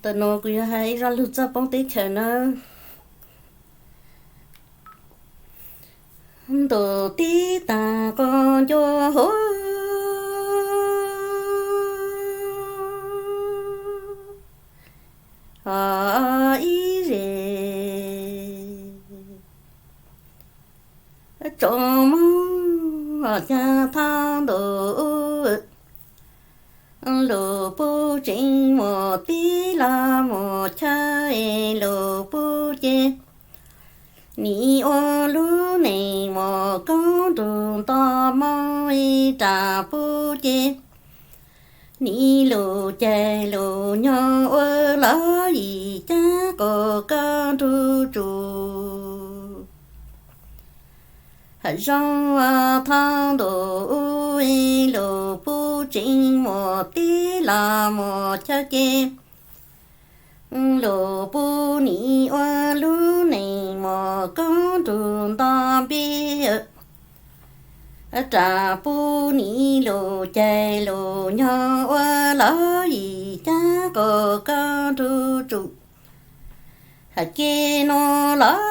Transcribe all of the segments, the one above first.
Tam no kuv yuav hais ib zaj lug txoj poob teb chaws nawb. Ntuj tib tag qhov ncua huv, ib zes tsoom Moob xya thoob ntuj, lug puj tsev muaj tib los muaj chaw, lug puj ces nim ua lub neej muaj koob nrug nto, Moob ib raj puj ces nim lug caij lug nyoog ua lawv yim cab qas koj nrug tsum. Zoo thoob ntuj, lug puj tsev muaj tib los muaj chaw ces lug puj nim ua lub neej muaj koob nrug nto npe, raj puj nim lug caij lug nyoog ua lawv yim cab qas koj nrug tsum. Hais kiag no los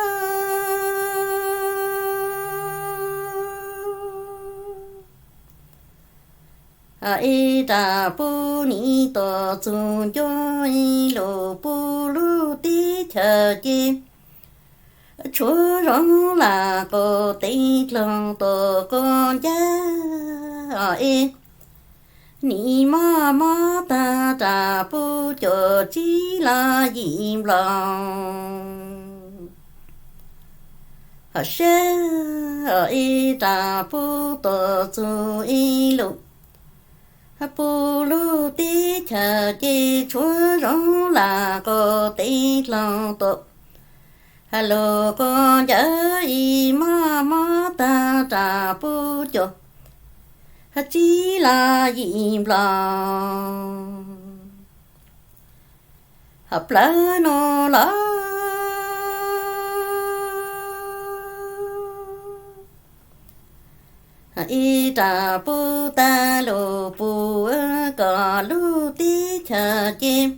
ib raj puj nim tuaj txug ncua, lug puj lub teb chaws ces tshuav zoo lam quas tev dloog tuaj quas ncab es nim mob mob tag raj puj cuaj tsib los yim nploos. Hos sab ib raj puj tuaj txug ib lub puj lub teb chaws ces tshuav zoo lam quas tev dloog tuaj, lug quas ncab ib mob mob tag raj puj cuaj tsib los yim nploos. Hos plawv no los ib raj puj tag lug puj kom lub teb chaws ces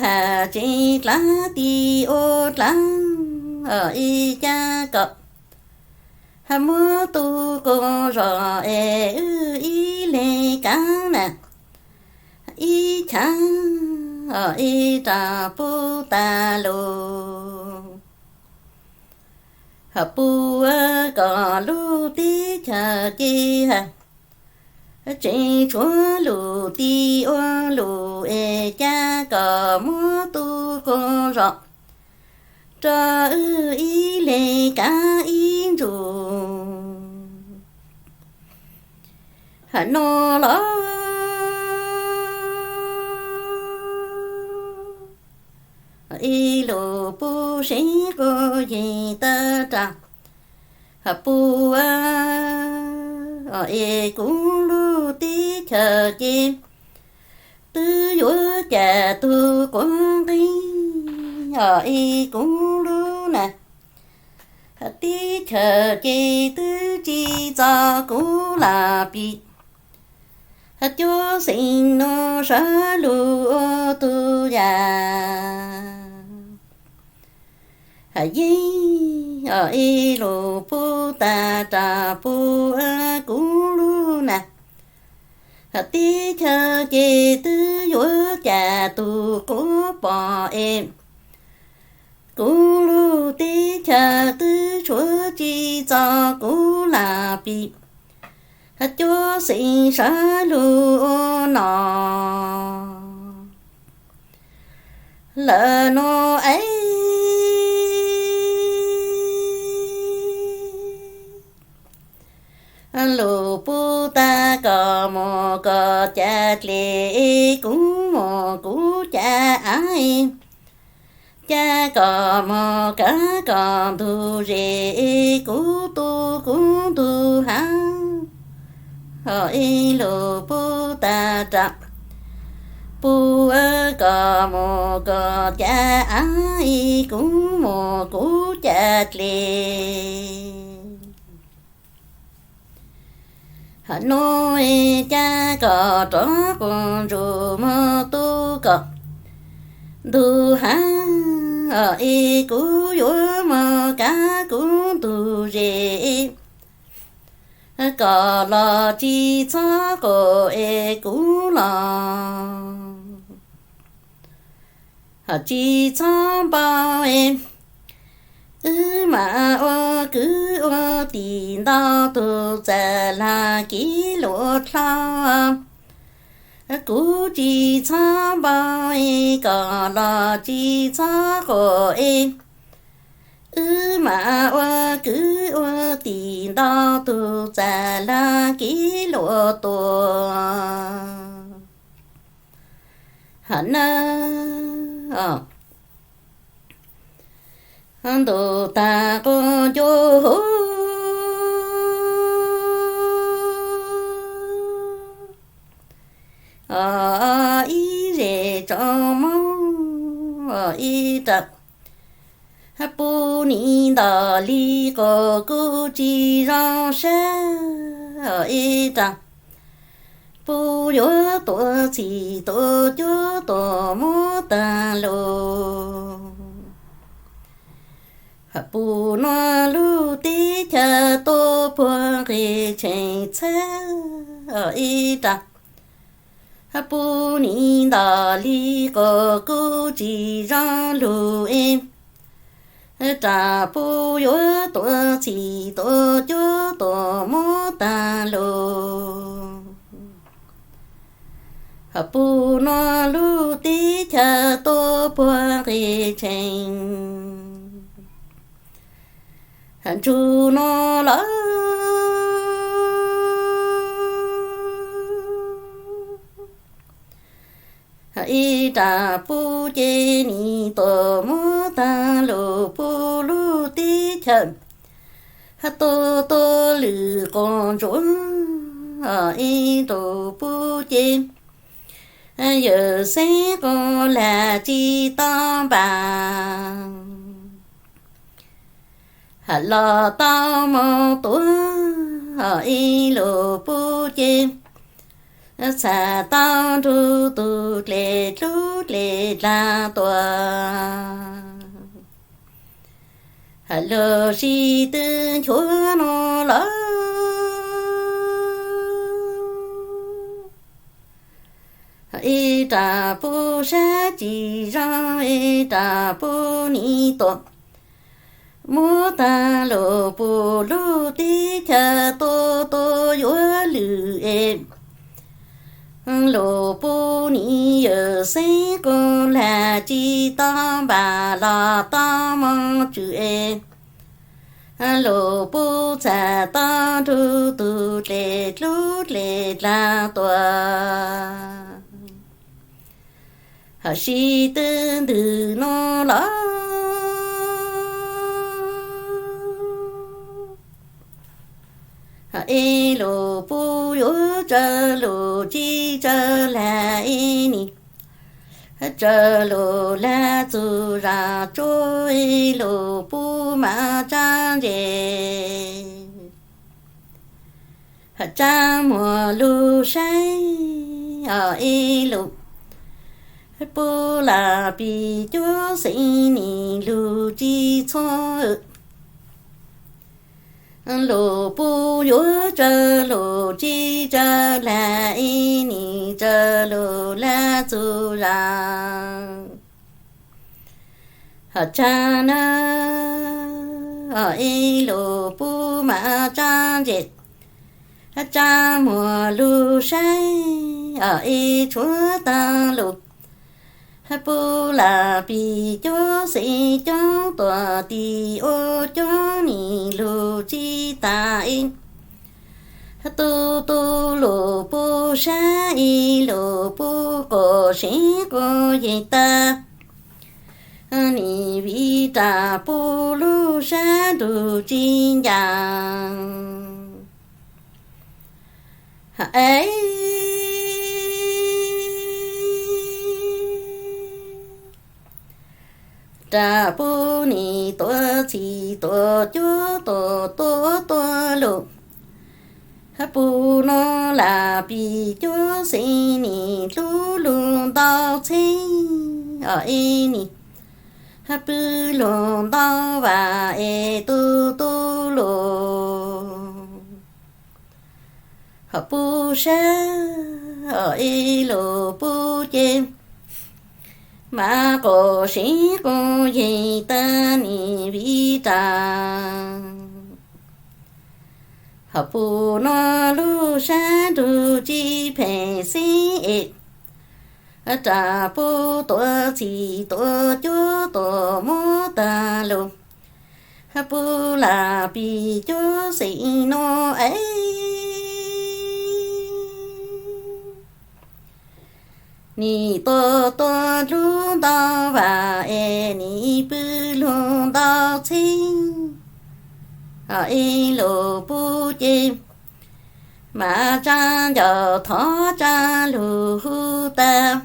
hais tsev dlaab ti ua dlaab ib cab kom muab tu quas zos es wb ib leeg kaav na ib chav ib raj puj tag lug. Hos puj kom lub teb chaws ces tseem tshuav lub teb ua lub es cab kom muab tu quas zos rau wb ib leeg kaav ib ntsuj. Hos no los ib lub puj seb quas yeej tag raj puj es kuv lub teb chaws ces twb yuav caj tug quas nqi es kuv lub na teb chaws ces twb tsi txog kuv lam pim. Cuab xeem no sawv lug ua tug yam hais yeej ib lub puj tag raj puj kuv lub na teb chaws ces twb yuav caj tug quas pom es kuv lub teb chaws twb tshuav tsi txog kuv lam pim. Cuab xeem sawv lug ua no lawm no es lub puj tag koj muaj koj caj dlej, kuv muaj kuv caj av, cab koj mog kav koj ntug zes, kuv tu kuv ntug hav. Ib lub puj tag raj puj koj muaj koj caj av, kuv muaj kuv caj dlej. Hos no cab koj rov quas ntsuj, muab tu koj ntug hav, es kuv yuav mus kav kuv ntug zes, kom los tsis txhob qaum es kuv los tsis txhob npau es wb mam ua kwv ua tij ntau tug txawm lam kev luas dlo. Kuv tsis txhob npau es kom los tsis txhob qaum es wb mam ua kwv ua tij ntau tug txawm lam kev luas tuaj. Hos na, ntuj tag quas ncua huv, ib zes tsaus mob ib rag, pub ni ntawm li quas kuj tsis zoo sab ib rag, pub yuav tuaj txhim tuaj cuab tuaj muab tag lus. Pub noj lub teb chaws tuaj puag nqis tshee txhab ib rag, pub ni ntawm li quas kuj tsis zoo lus es rag, pub yuav tuaj txhim tuaj cuab tuaj muab tag lus. Pub noj lub teb chaws tuaj puag nqis tshee ntsuj no lawm. Ib rag pub ces nim tuaj muab tag lus, pub lub teb chaws tuaj tuaj lwm quas ntsuav, ib lus pub ces yawm xeeb quas lam tsis tau npam. Los tau mus tuaj, ib lus pub ces txham tau nrug tug dlej dlub dlej dlag tuaj. Lub sij twb nchuav no lawm. Ib rag pub sab tsis zoo, ib rag pub nim tuaj muab tag lus, pub lub teb chaws tuaj tuaj yuav lwm es lus pub nim yawm xeeb quas lam tsis tau npam los tau mus tswm es lus pub txham tau nrug tug dlej dlub dlej dlag tuaj. Sij twb ntws no lawm. Ib lus pub yuav tsawg lus tsis tsawg lam ib nim, tsawg lus lam txug zam tsuag, ib lus pub mam tsab ntses, tsab muag lug saib, ib lus pub lam pis cuab xeem nim lug tsis txhua. Lus pub yuav tsawg lus tsis tsawg lam ib nim, tsawg lus lam txug zam tsab na, ib lus pub mam tsab ntses, tsab muag lug saib, ib tshuav tag lus pub lam pis cuab xeem coob tuaj tim ua coob nim lug tsis tas ib. Tu tu lus pub sab, ib lus pub quas seev quas yees tag, nim vim rag pub lub sab nrug tsis ncaag. Rag pub nim tuaj txhim tuaj cuab tuaj tuab tuaj lus, pub no lam pis cuab xeem nim dlub lug ntau txheeb. ib nim pw lug ntau vas es tu tu lug. Ho pub sab ib lug pub ces mas qaum sib quas yeeg tag nim viv ras. Ho pub no lub sab nrug tsis phem xib es ras pub tuav txhim tuav cuab tuav muab tag lug. Pub lam pis cuab xeem no es nim tua tua lub ntau vas es nim pw lug ntau txheeb. Ib lug pub ces mas tsa ncaws thov tsa lug hu tag.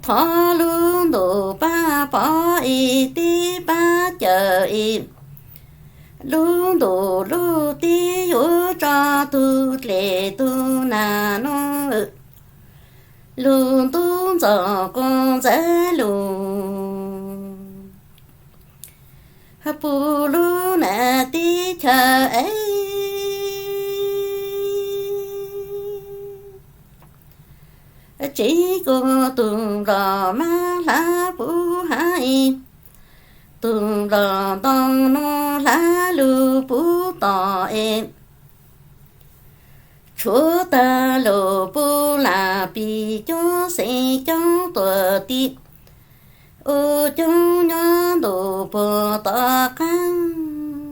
Thov lub ntuj pab pov es teb pab cawm es lub ntuj lub teb yuav tso tug dlej tug nas no lug ntub ntxoov quas ntxav lug pub lub nas teb chaws es tsev kuas tug nplog mab hlav puv hav es tug nplog ntoo no hlav lug puv tom es tshuav tag lug pub lam pis cuab xeem coob tuam tim ua coob nyob ntuj puag tom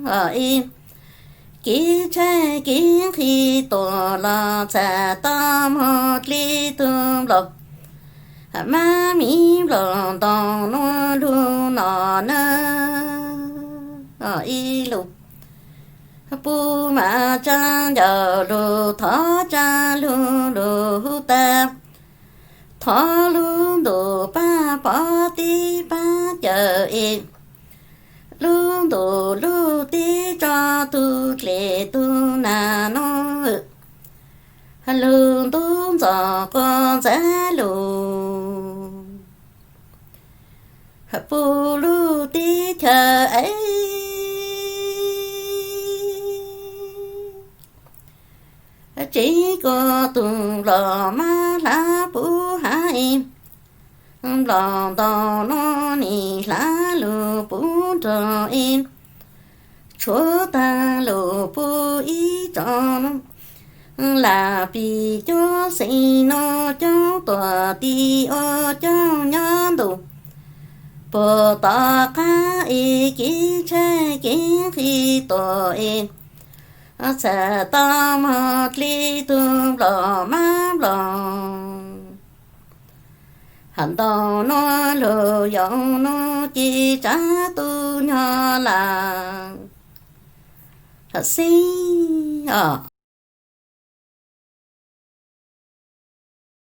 qab es kev tshaib kev nqhis tuam los txham tau mog dlej tug nplog mab miv nplog ntoo no lug no na. Ib lug pub mas tsa ncaws lug thov tsa lug lug hu tag. Thov lub ntuj pab pov teb pab cawm es lub ntuj lub teb tso tug dlej tug nas no lug ntub ntxoov quas ntxav lug pub lub teb chaws es tsev kuas tug nplog mab hlav puv hav es nplog ntoo no nim hlav lug puv nrug es tshuav tag lug pub ib tsoom no lam pis cuab xeem no coob tuam tim ua coob nyob ntuj puag tom qab es kev tshaib kev nqhis tuam es txham tau mog dlej tug nplog mab nplog. Hab ntoo no lug yoov no ces tsav tu nyog lam hab xib os.